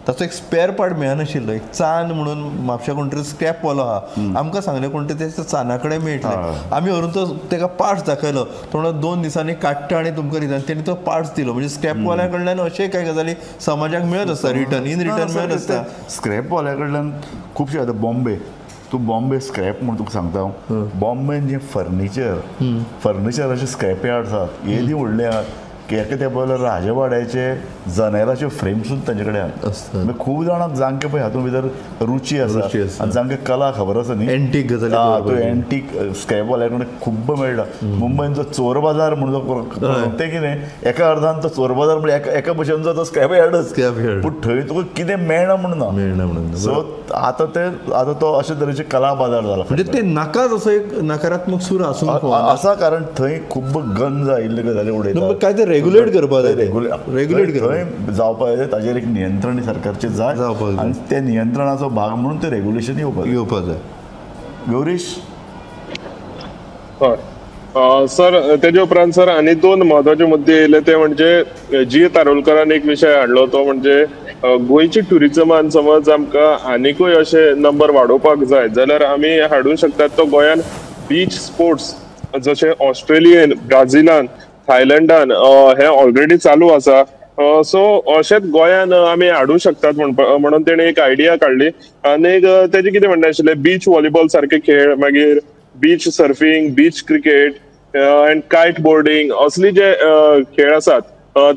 Speaker 3: ताचो एक स्पेर पार्ट मेळनाशिल्लो, एक चांद म्हणून म्हापशा कोण तरी स्क्रॅपवालो आहा, आमकां सांगलें कोण तरी ते चांदा कडेन मेळटलें, आमी व्हरून तो ताका पार्ट्स दाखयलो, तो म्हणलो 2 दिसांनी काडटा आनी तुमकां दिता, तेणी तो पार्ट्स दिलो. म्हणजे स्क्रॅपवाल्या कडल्यान अशें कांय गजाली समाजाक मेळत आसता, रिटर्न इन रिटर्न मेळत आसता
Speaker 1: स्क्रॅपवाल्या कडल्यान खुबशे. आतां बॉम्बे, तूं बॉम्बे स्क्रॅप म्हूण तुका सांगता हांव, बॉम्बेन जें फर्निचर फर्निचराचे स्क्रॅप यार्ड आसात येदी व्हडले आहात की एका त्या पयलो राजवाड्याचे जनेलाच्यो फ्रेम सुद्दां तांचे कडेन आहात. खूब जाणांक जांकां पळय हातूंत भितर रुची आसा आनी जांकां कला खबर आसा न्ही,
Speaker 3: एंटीक गजाली,
Speaker 1: तूं एंटीक स्क्रॅपवाल्या कडेन खूब्ब मेळटा. मुंबयन जो चोर बाजार म्हणून जो तें कितें एका अर्दान तो चोर बाजार म्हणजे एका भशेन जो तो स्क्रॅप यार्डच, पूण थंय तुका कितें मेळना म्हणून ना,
Speaker 3: मेळना म्हणून.
Speaker 1: सो आतां ते आतां तो अशे तरेचे कला बाजार जाला,
Speaker 3: म्हणजे ते नाकाच असो एक नकारात्मक सूर आसूंक
Speaker 1: आसा, कारण थंय खूब गंज आयिल्ले गजाली उडयता.
Speaker 3: काय ते रेग्युलेट करपाक जाय,
Speaker 1: रेग्युलेट थंय जावपाक जाय, ताजेर एक नियंत्रण सरकारचें जाय आनी त्या नियंत्रणाचो भाग म्हणून ते रेग्युलेशन येवपाक जाय. गौरीश.
Speaker 2: हय सर, तेजे उपरांत सर आनी 2 म्हत्वाचे मुद्दे येयले ते म्हणजे जी तारोलकरान एक विशय हाडलो तो म्हणजे गोंयची ट्युरिजमान समज आमकां आनिकूय अशे नंबर वाडोवपाक जाय जाल्यार आमी हाडूंक शकतात तो गोंयान बीच स्पोर्ट्स जशे ऑस्ट्रेलियन, ब्राझिलान, थायलंडान हे ऑलरेडी चालू आसा, सो अशेंच गोंयान आमी हाडूंक शकतात म्हणून तेणें एक आयडिया काडली. आनी तेजें कितें म्हणणें आशिल्लें, बीच व्हॉलीबॉल सारके खेळ, मागीर beach surfing, beach cricket and kite boarding असली जे खेळ आसात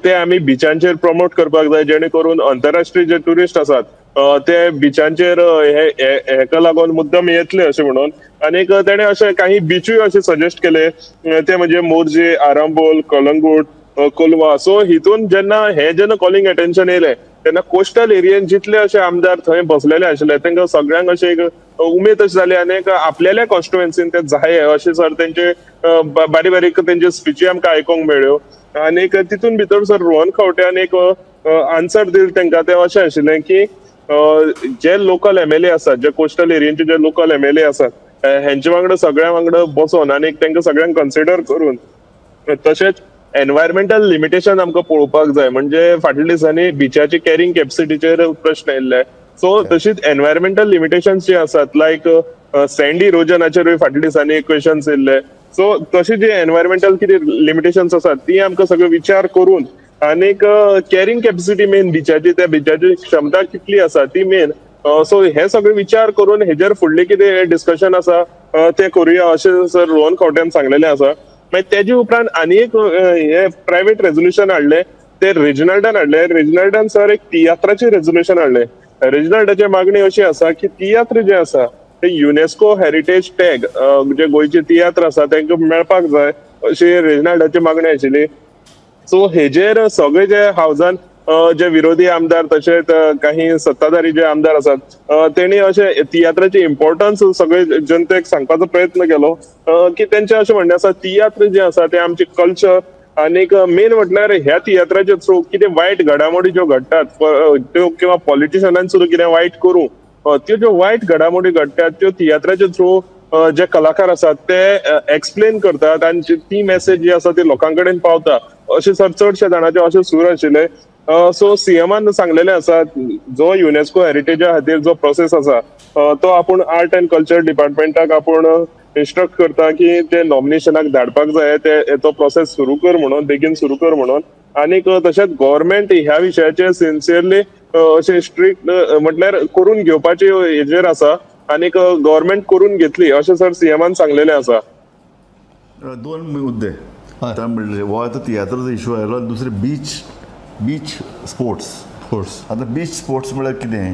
Speaker 2: ते आमी बिचांचेर प्रमोट करपाक जाय, जेणे करून आंतरराष्ट्रीय जे ट्युरिस्ट आसात ते बिचांचेर हेका लागून मुद्दम येतले अशें म्हणून. आनीक तेणें अशे काही बिचूय अशे सजेस्ट केले ते म्हणजे मोरजे, आरांबोल, कलंगूट, कोलवा. सो हितून जेन्ना हे जेन्ना कॉलिंग अटेन्शन येयलें तेन्ना कोस्टल एरियेन जितले अशे आमदार थंय बसलेले आशिल्ले तांकां सगळ्यांक अशें एक उमेद अशी जाली आनी आपल्याल्या कॉन्स्टिट्युएन्सीन ते जाय अशें सर तेंचे बारीक बारीक तेंचे स्पिची आमकां आयकूंक मेळ्ळ्यो. आनीक तितून भितर सर रोहन खंवट्यान एक आन्सर दिलें तांकां तें अशें आशिल्लें की जे लोकल एमएलए आसात, जे कोस्टल एरियेचे जे लोकल एमएलए आसात हेंचे वांगडा सगळ्या वांगडा बसोन आनी तांकां सगळ्यांक कन्सिडर करून, तशेंच एनवायरमेंटल लिमिटेशन आमकां पळोवपाक जाय. म्हणजे फाटल्या दिसांनी बिचाची कॅरिंग कॅपॅसिटीचेर प्रश्न येयल्ले, सो तशीच एनवायरमेंटल लिमिटेशन्स जी आसात लायक सँड इरोजनाचेरूय फाटल्या दिसांनी क्वेश्चन्स येयल्ले. सो तशी जी एनवायरमेंटल कितें लिमिटेशन्स आसात ती आमकां सगळे विचार करून आनीक कॅरिंग कॅपॅसिटी मेन बिचाची, त्या बिचाची क्षमता कितली आसा ती मेन. सो हे सगळे विचार करून हेजेर फुडले कितें डिस्कशन आसा तें करुया अशें सर रोहन खंवट्यान सांगलेलें आसा. मागीर तेजे उपरांत आनी एक हे प्रायवेट रेजोल्युशन हाडलें, ते रेजिनाल्डान हाडलें. रेजिनाल्डान सर एक तियात्राचें रेजोल्युशन हाडलें. रेजिनाल्डाची मागणी अशी आसा की तियात्र जे आसा ते युनेस्को हेरिटेज टॅग जे गोंयचे तियात्र आसा तांकां मेळपाक जाय अशी रेजिनाल्डाची मागणी आशिल्ली. सो हेजेर सगळे जे हावजान जे विरोधी आमदार तशेंच काही सत्ताधारी जे आमदार आसात तेणी अशें तियात्राचे इम्पॉर्टन्स सगळे जनतेक सांगपाचो प्रयत्न केलो की तेंचें अशें म्हणणें आसा तियात्र जे आसा ते आमचे कल्चर आनीक मेन म्हटल्यार ह्या तियात्राचे थ्रू कितें वायट घडामोडी ज्यो घडटात त्यो किंवा पॉलिटिशनान सुद्दां कितें वायट करूं त्यो ज्यो वायट घडामोडी घडटात त्यो तियात्राचे थ्रू जे कलाकार आसात ते एक्सप्लेन करतात आनी ती मेसेज जी आसा ती लोकां कडेन पावता अशें सर चडशे जाणांचे अशें सूर आशिल्ले. सो सीएमान सांगलेलें आसा जो युनेस्को हेरिटेजा खातीर जो प्रोसेस आसा तो आपूण आर्ट एंड कल्चर डिपार्टमेंटाक आपूण इन्स्ट्रक्ट करता की ते नॉमिनेशनाक धाडपाक जाय, ते तो प्रोसेस सुरू कर म्हणून, बेगीन सुरू कर म्हणून. आनीक तशेंच गव्हर्मेंट ह्या विशयाचेर सिन्सियरली अशें स्ट्रिक्ट म्हटल्यार करून घेवपाचे हेजेर आसा आनीक गव्हर्मेंट करून घेतली अशें सर सीएमान सांगलेलें आसा.
Speaker 1: दोन मुद्दे हो आतां तियात्राचो इशू आयलो, दुसरें बीच बीच स्पोर्ट्स. आतां बीच स्पोर्ट्स म्हळ्यार कितें?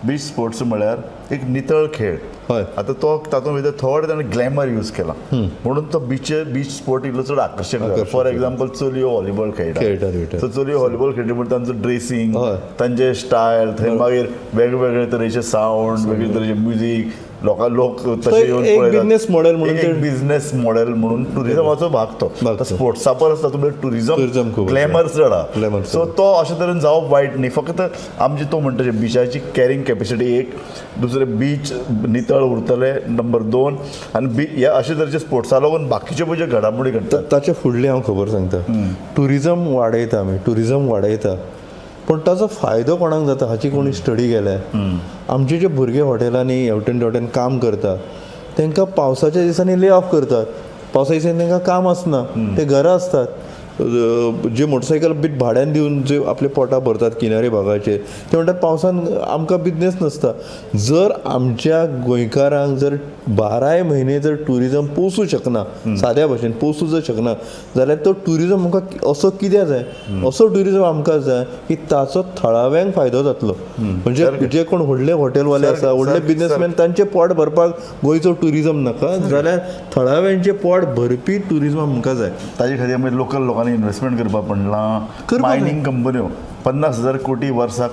Speaker 1: बीच स्पोर्ट्स म्हळ्यार एक नितळ खेळ. आतां तो तातूंत भितर थोडे ताणें ग्लॅमर यूज केला म्हणून तो बीच स्पोर्ट इल्लो चड आकर्शक जाला. फॉर एग्जाम्पल चलयो व्हॉलीबॉल खेळटा, सो चलयो व्हॉलीबॉल खेळटा म्हणून तांचो ड्रेसिंग, तांचे स्टायल, थंय मागीर वेगवेगळे तरेचे सावंड, वेगळे तरेचे म्युजीक, लोकां लोक तशें येवन
Speaker 3: बिझनेस मॉडेल म्हणून,
Speaker 1: एक बिझनेस मॉडेल म्हणून टुरिजमाचो भाग तो स्पोर्ट्सा परस तातूंत टुरिजम ग्लॅमर चड आहा. सो तो अशे तरेन जावप वायट न्ही, फक्त आमचे तो म्हणटा बिचाची कॅरिंग कॅपेसिटी एक, दुसरें बीच नितळ उरतले नंबर दोन, आनी ह्या अशे तरेचे स्पोर्ट्सा लागून बाकीच्यो पळय ज्यो घडामोडी घडटा.
Speaker 3: ताचे फुडलें हांव खबर सांगता, टुरिजम वाडयता आमी, टुरिजम वाडयता पूण ताचो फायदो कोणाक जाता हाची कोणी स्टडी केल्या? आमचे जे भुरगे हॉटेलांनी हेवटेन तेवटेन काम करता तांकां पावसाच्या दिसांनी ले ऑफ करतात, पावसाच्या दिसांनी तांकां काम आसना, ते घरा आसतात. जे मोटरसायकल बी भाड्यान दिवन जे आपले पोटां भरतात किनारे भागाचेर ते म्हणटात पावसान आमकां बिजनेस नासता. जर आमच्या गोंयकारांक जर 12 म्हयने जर ट्युरिजम पोसूं शकना, साद्या भाशेन पोसूं जर शकना जाल्यार तो ट्युरिजम आमकां असो कित्याक जाय? असो ट्युरिजम आमकां जाय की ताचो थळाव्यांक फायदो जातलो. म्हणजे जे कोण व्हडले हॉटेलवाले आसा, व्हडले बिजनेसमॅन, तांचें पोट भरपाक गोंयचो ट्युरिजम नाका, जाल्यार थळाव्यांचें पोट भरपी ट्युरिजम आमकां जाय.
Speaker 1: ताजे खातीर आमी लोकल लोकांनी इन्व्हेस्टमेंट करपाक पडलां. मायनींग कंपन्यो 50,000 कोटी वर्साक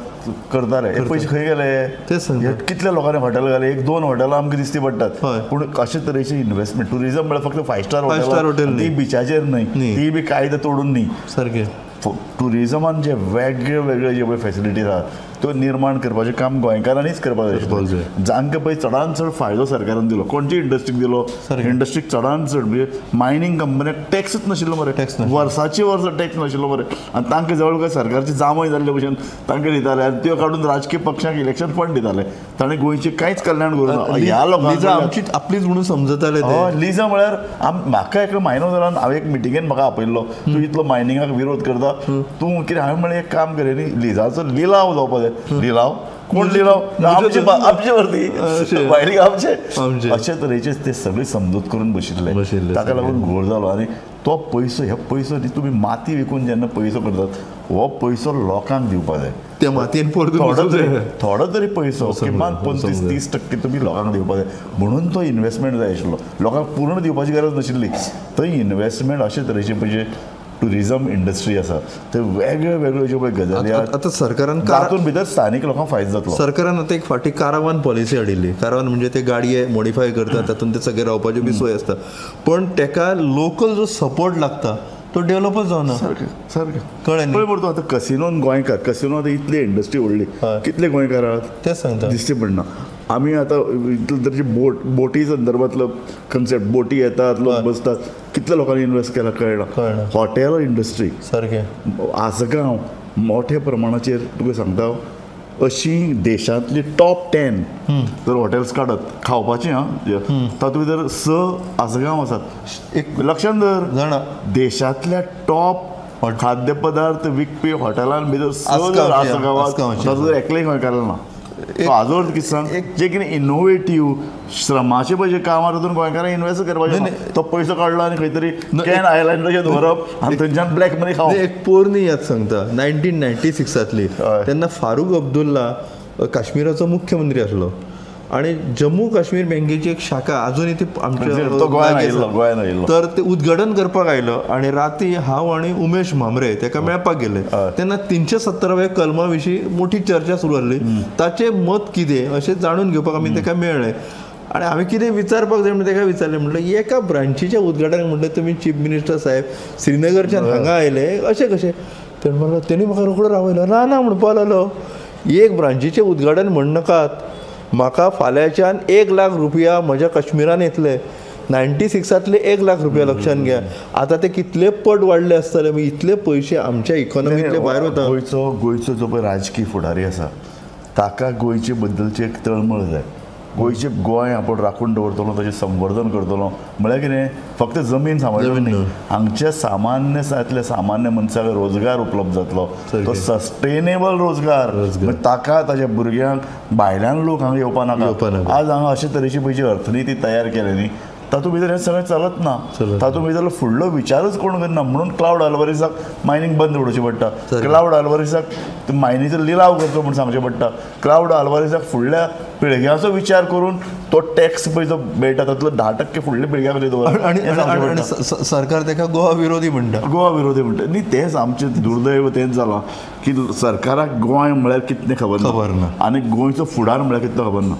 Speaker 1: करताले, हे पयशे खंय गेले? कितल्या लोकांनी हॉटेल घाले? एक दोन हॉटेलां आमकां दिसती पडटात. पूण अशे तरेची इन्व्हेस्टमेंट टुरिजम म्हळ्यार फक्त 5 स्टार हॉटेल ती बिचाचेर न्हय, ती बी कायदे तोडून न्ही.
Speaker 3: सारकें
Speaker 1: टुरिजमान जे वेगळे वेगळे जे पळय फेसिलिटीज आहात त्यो निर्माण करपाचें काम गोंयकारांनीच करपाक जाय. जांकां पळय चडान चड फायदो सरकारान दिलो, कोणच्या इंडस्ट्रीक दिलो, इंडस्ट्रीक चडान चड म्हणजे मायनींग कंपन्याक टॅक्सूच नाशिल्लो मरे, वर्साची वर्सां टॅक्स नाशिल्लो मरे, आनी तांकां जवळ काय सरकारची जामय जाल्ले भशेन तांकां दिताले आनी त्यो काडून राजकीय पक्षांक इलेक्शन फंड दिताले. ताणें गोंयचें कांयच कल्याण करूं ना. ह्या लोकांक
Speaker 3: आमची आपलीच म्हणून समजताले.
Speaker 1: हय, लिजा म्हळ्यार म्हाका एकलो मायनर जाल्यार हांवें एक मिटिंगेन म्हाका आपयल्लो, तूं इतलो मायनिंगाक विरोध करता, तूं कितें? हांवें म्हणलें एक काम कर न्ही, लिजाचो लिलाव जावपा जाय. लिलाव कोण लिलाव? आमचे आमचे वरती मायनिंग आमचे. अशे तरेचे ते सगळे समजूत करून बशिल्ले, ताका लागून घोळ जालो. आनी तो पयसो, हे पयसो न्ही, तुमी माती विकून जेन्ना पयसो करतात हो पयसो लोकांक दिवपा जाय.
Speaker 3: त्या मातयेन
Speaker 1: थोडो तरी पयसो किमान 25-30% तुमी लोकांक दिवपा जाय. म्हणून तो इन्व्हेस्टमेंट जाय आशिल्लो, लोकांक पूर्ण दिवपाची गरज नाशिल्ली. थंय इन्व्हेस्टमेंट अशे तरेचे पळय टुरिजम इंडस्ट्री आसा ते वेगळे वेगळे ज्यो पळय गजाली
Speaker 3: आतां सरकारान
Speaker 1: तातूंत भितर स्थानीक लोकांक फायदो जातलो.
Speaker 3: सरकारान आतां एक फावटी कारवान पॉलिसी हाडिल्ली. कारवान म्हणजे ते गाडये मॉडिफाय करतात, तातूंत ते सगळे रावपाची बी सोय आसता, पण तेका लोकल जो सपोर्ट लागता तो डेव्हलपच जावना.
Speaker 1: सारकें सारकें
Speaker 3: कळ्ळें.
Speaker 1: पळय मरे तूं आतां कसिनोन गोंयकार, कसिनो आतां इतली इंडस्ट्री व्हडली, कितले गोंयकार आहात
Speaker 3: तें सांगता
Speaker 1: दिसचें पडना. आमी आतां इतले तरेची बोटी संदर्भातलो कन्सेप्ट, बोटी येतात लोक बसतात, कितल्या लोकांनी इन्वेस्ट केला कळना. हॉटेल इंडस्ट्री
Speaker 3: सारकें
Speaker 1: आसगांव मोठ्या प्रमाणाचेर तुका सांगता अशी देशांतली टॉप 10 जर हॉटेल्स काडत खावपाची आं तातूंत भितर 6 आसगांव आसात.
Speaker 3: एक
Speaker 1: लक्षांत धर
Speaker 3: जाणा
Speaker 1: देशांतल्या टॉप खाद्यपदार्थ विकपी हॉटेलां भितर 6 जर आसगांवात तातूंत एकलेय गोंयकार ना. हाजो अर्थ कितें सांग, जे कितें इनोवेटीव श्रमाचे पळय जे काम आसा तातूंत गोंयकारांक इन्वेस्ट करपाचें, तो पयसो काडलो आनी खंय तरी can आयलंडाचेर दवरप आनी थंयच्यान ब्लॅक मनी खावप.
Speaker 3: एक पोरणी याद सांगता 1996तली, तेन्ना फारूक अब्दुल्ला काश्मीराचो मुख्यमंत्री आसलो आनी जम्मू काश्मीर बँकेची एक शाखा अजूनय ती आमच्या
Speaker 1: गोंयान आयिल्लो,
Speaker 3: तर ते उद्घाटन करपाक आयलो आनी राती हांव आनी उमेश म्हांबरे तेका मेळपाक गेले. तेन्ना 370व्या कलमा विशीं मोठी चर्चा सुरू जाल्ली, ताचें मत कितें अशें जाणून घेवपाक आमी तेका मेळ्ळे आनी हांवें कितें विचारपाक जाय म्हणून तेका विचारलें, म्हणलें एका ब्रांचीच्या उद्घाटनाक म्हणलें तुमी चीफ मिनिस्टर साहेब श्रीनगरच्यान हांगा आयले अशें कशें? तेणें म्हणलें, तेणी म्हाका रोखडो रावयलो, ना ना म्हणपाक लागलो, एक ब्रांचीचें उद्घाटन म्हणनाकात, म्हाका फाल्यांच्यान 1 लाख रुपया म्हज्या काश्मीरान येतले. 96तले 1 लाख रुपया लक्षांत घ्या, आतां ते कितले पट वाडले आसतले, इतले पयशे आमच्या इकॉनॉमींतले भायर वता.
Speaker 1: गोंयचो जो पळय राजकीय फुडारी आसा ताका गोंयचे बद्दलची एक तळमळ जाय, गोंयचे गोंय आपूण राखून दवरतलो, ताचें संवर्धन करतलो म्हळ्यार कितें फक्त जमीन सांबाळची न्ही, हांगच्या सामान्य सामान्य मनशाक रोजगार उपलब्ध जातलो, तो सस्टेनेबल रोजगार, ताका ताच्या भुरग्यांक भायल्यान लोक हांगा येवपा नाका. आज हांगा अशे तरेची पळय अर्थनिती तयार केल्या न्ही तातूंत भितर हें सगळें चलत ना, तातूंत भितर फुडलो विचारूच कोण करना, म्हणून क्लावड आल्वारीसाक मायनींग बंद उडोवचें पडटा, क्लावड आल्वारीसाक मायनीचो लिलाव करचो म्हूण सांगचें पडटा, क्लावड आल्वारीसाक फुडल्या पिळग्यांचो विचार करून तो टॅक्स पळय जो मेळटा तातूंतलो 10% फुडल्या पिळग्यां खातीर दवरप.
Speaker 3: आनी सरकार ताका गोवा विरोधी म्हणटा,
Speaker 1: गोवा विरोधी म्हणटा न्ही. तेंच आमचें दुर्दैव तेंच जालां की सरकाराक गोंय म्हळ्यार कितलें खबर ना आनी गोंयचो फुडार म्हळ्यार कितलो खबर ना.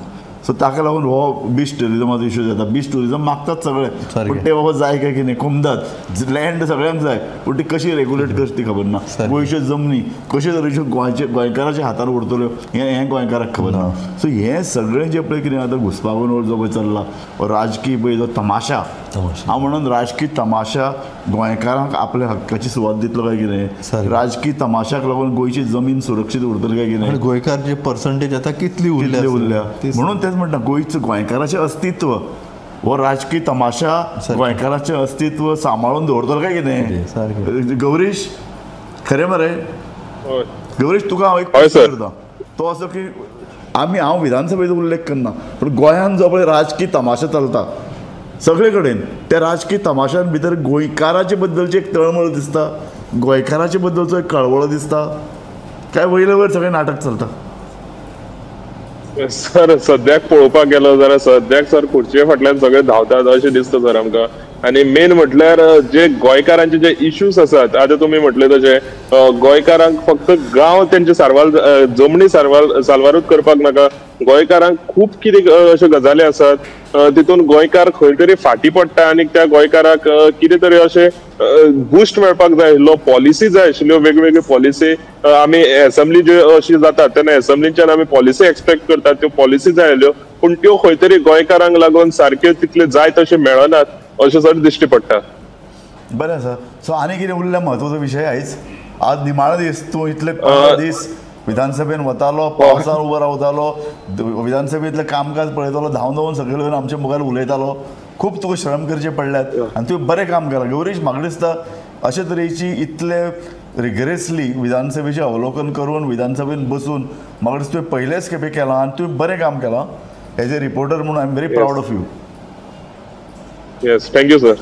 Speaker 1: सो ताका लागून हो बीच ट्युरिजमाचो इशू जाता. बीच ट्युरिजम मागतात सगळे, पूण ते बाबा जाय काय कितें कोमदात लँड सगळ्यांक जाय, पूण ती कशी रेगुलेट करची ती खबर ना. गोंयच्यो जमनी कशे तरेच्यो गोंयचे गोंयकाराच्या हातार उरतल्यो हें गोंयकाराक खबर ना. सो हें सगळें जें पळय कितें आतां घुसपागोंदळ जो पळय चल्ला राजकीय पळय जो तमाशा, हांव म्हणून राजकीय तमाशा गोंयकारांक आपल्या हक्काची सुवात दितलो काय कितें, राजकीय तमाशाक लागून गोंयची जमीन सुरक्षीत उरतली काय कितें,
Speaker 3: गोंयकार जे पर्संटेज आतां कितली उरल्या
Speaker 1: म्हणून तेच म्हणटा गोंयचो गोंयकाराचें अस्तित्व हो राजकीय तमाशा गोंयकाराचें अस्तित्व सांबाळून दवरतलो काय कितें. गौरीश खरें मरे गौरीश, तुका हांव एक प्रश्न करता, तो असो की आमी हांव विधानसभेचो उल्लेख करना, पूण गोंयांत जो पळय राजकीय तमाशा चलता सगळे कडेन, त्या राजकीय तमाशान भितर गोंयकाराचे बद्दलची एक तळमळ दिसता, गोंयकाराचे बद्दलचो एक कळवळो दिसता, काय वयले वयर सगळें नाटक चलता?
Speaker 2: सर सद्याक पळोवपाक गेलो जाल्यार सद्याक सर खुर्चे फाटल्यान सगळे धांवतात अशें दिसता सर आमकां. आनी मेन म्हटल्यार जे गोंयकारांचे जे इश्यूज आसात, आतां तुमी म्हटले तशे गोंयकारांक फक्त गांव तेंचे सारवाल जमनी सारवाल साल्वारूच करपाक नाका, गोंयकारांक खूब कितें अश्यो गजाली आसात तितून गोंयकार खंय तरी फाटीं पडटा आनी त्या गोंयकाराक कितें तरी अशें बूस्ट मेळपाक जाय आशिल्लो, पॉलिसी जाय आशिल्ल्यो, वेगवेगळ्यो पॉलिसी. आमी एसेंब्ली ज्यो अशी जातात तेन्ना एसेंब्लीच्यान आमी पॉलिसी एक्सपेक्ट करतात, त्यो पॉलिसी जाय आशिल्ल्यो, पूण त्यो खंय तरी गोंयकारांक लागून सारक्यो तितल्यो जाय तश्यो मेळनात अशें सर दिश्टी पडटा.
Speaker 1: बरें आसा. सो आनी कितें उरल्या म्हत्वाचो विशय आयज, आज निमाणो दीस, तूं इतले 15 दीस विधानसभेन वतालो, पावसान उबो रावतालो, विधानसभेंतलें कामकाज पळयतालो, धांवन धांवन सगळे कडेन आमचे मुखार उलयतालो, खूब तुका श्रम करचे पडल्यात आनी तुवें बरें काम केलां. गौरीश, म्हाका दिसता अशे तरेची इतले रिगरेसली विधानसभेचें अवलोकन करून विधानसभेन बसून म्हाका दिसता तुवें पयलेच खेपे केलां आनी तुवें बरें काम केलां. एज ए रिपोर्टर म्हणून I am very proud of you.
Speaker 2: Yes, thank you sir.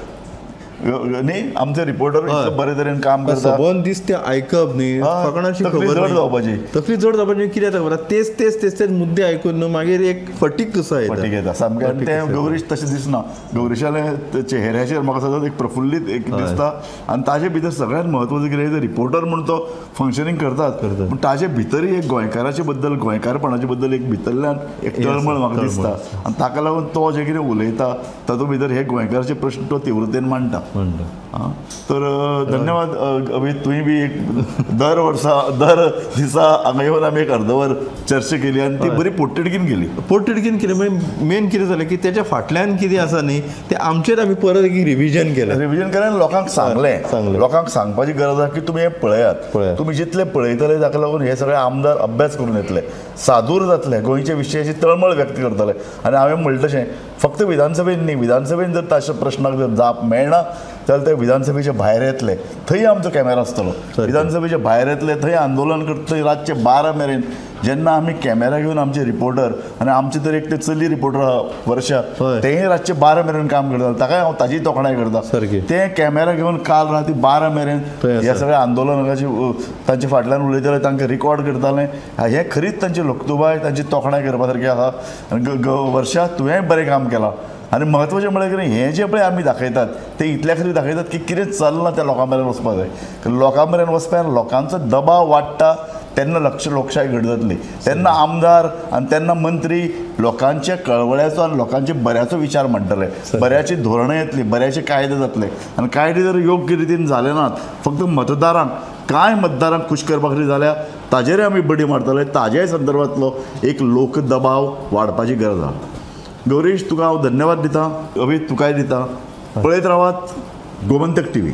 Speaker 1: न्ही आमचे रिपोर्टर बरे तरेन काम करता,
Speaker 3: सबंद दीस ते आयकप न्ही, फकणाशी
Speaker 1: तकली
Speaker 3: खबर
Speaker 1: जड जावपाची,
Speaker 3: तकली जड जावपाची कित्याक खबर, तेच तेच तेच तेच मुद्दे आयकून न्हू मागीर एक फटीक कसो येता,
Speaker 1: फटीक येता सामकें. आनी तें गौरीश तशें दिसना, गौरीशाले चेहऱ्याचेर म्हाका सदांच एक प्रफुल्लीत एक दिसता आनी ताजे भितर सगळ्यांत म्हत्वाचें कितें, रिपोर्टर म्हूण तो फंक्शनींग करतात, पूण ताजे भितरय एक गोंयकाराचे बद्दल, गोंयकारपणाचे बद्दल एक भितरल्यान एक तळमळ म्हाका दिसता आनी ताका लागून तो जें कितें उलयता तातूंत भितर हे गोंयकाराचे प्रश्न तो तीव्रतेन मांडटा.
Speaker 3: म्हणटा.
Speaker 1: तर धन्यवाद अभि, तुवें बी एक दर वर्सा दर दिसा हांगा येवन आमी एक अर्दवर चर्चा केली आनी ती बरी पोटतिडकीन केली.
Speaker 3: पोटतिडकीन केली म्हणजे मेन कितें जालें की तेच्या फाटल्यान कितें आसा न्ही तें आमचेर आमी परत एक रिविजन केलें.
Speaker 1: रिविजन केलें, लोकांक सांगलें. लोकांक सांगपाची गरज आसा की तुमी हें पळयात, तुमी जितले पळयतले ताका लागून हे सगळे आमदार अभ्यास करून येतले, सादूर जातले, गोंयच्या विशयाची तळमळ व्यक्त करतले. आनी हांवें म्हणलें तशें फक्त विधानसभेन न्ही, विधानसभेन जर ताच्या प्रश्नाक जर जाप मेळना जाल्यार ते विधानसभेच्या भायर येतले, थंय आमचो कॅमेरा आसतलो. विधानसभेच्या भायर येतले, थंय आंदोलन करतले रातचे 12 मेरेन. जेन्ना आमी कॅमेरा घेवन आमचे रिपोर्टर आनी आमचे तर एक ते चली रिपोर्टर वर्षा, तेंय रातचे 12 मेरेन काम करता, ताकाय हांव ताजी तोखणाय करता. ते कॅमेरा घेवन काल राती 12 मेरेन ह्या सगळ्या आंदोलनाची तांचे फाटल्यान उलयताले, तांकां रिकॉर्ड करताले. हें खरीच तांची लोकतुबाय, तांची तोखणाय करपा सारकी आसा. आनी वर्षा तुवेंय बरें काम केलां. आनी म्हत्वाचें म्हळ्यार कितें, हें जें पळय आमी दाखयतात तें इतल्या खातीर दाखयतात की कितें चल्लां तें लोकां मेरेन वचपाक जाय. लोकां मेरेन वचपा लोकांचो दबाव वाडटा तेन्ना लोकशाय घट जातली, तेन्ना आमदार आनी तेन्ना मंत्री लोकांच्या कळवळ्याचो आनी लोकांच्या बऱ्याचो विचार मांडटले, बऱ्याची धोरणां येतली, बऱ्याचे कायदे जातले. आनी कायदे जर योग्य रितीन जाले नात, फक्त मतदारांक कांय मतदारांक खूश करपा खातीर जाल्यार ताजेरय आमी बडी मारतले. ताज्याय संदर्भांतलो एक लोक दबाव वाडपाची गरज आसा. गौरीश, तुका हांव धन्यवाद दिता, अभि तुकाय दिता. पळयत रावात गोमंतक टीव्ही.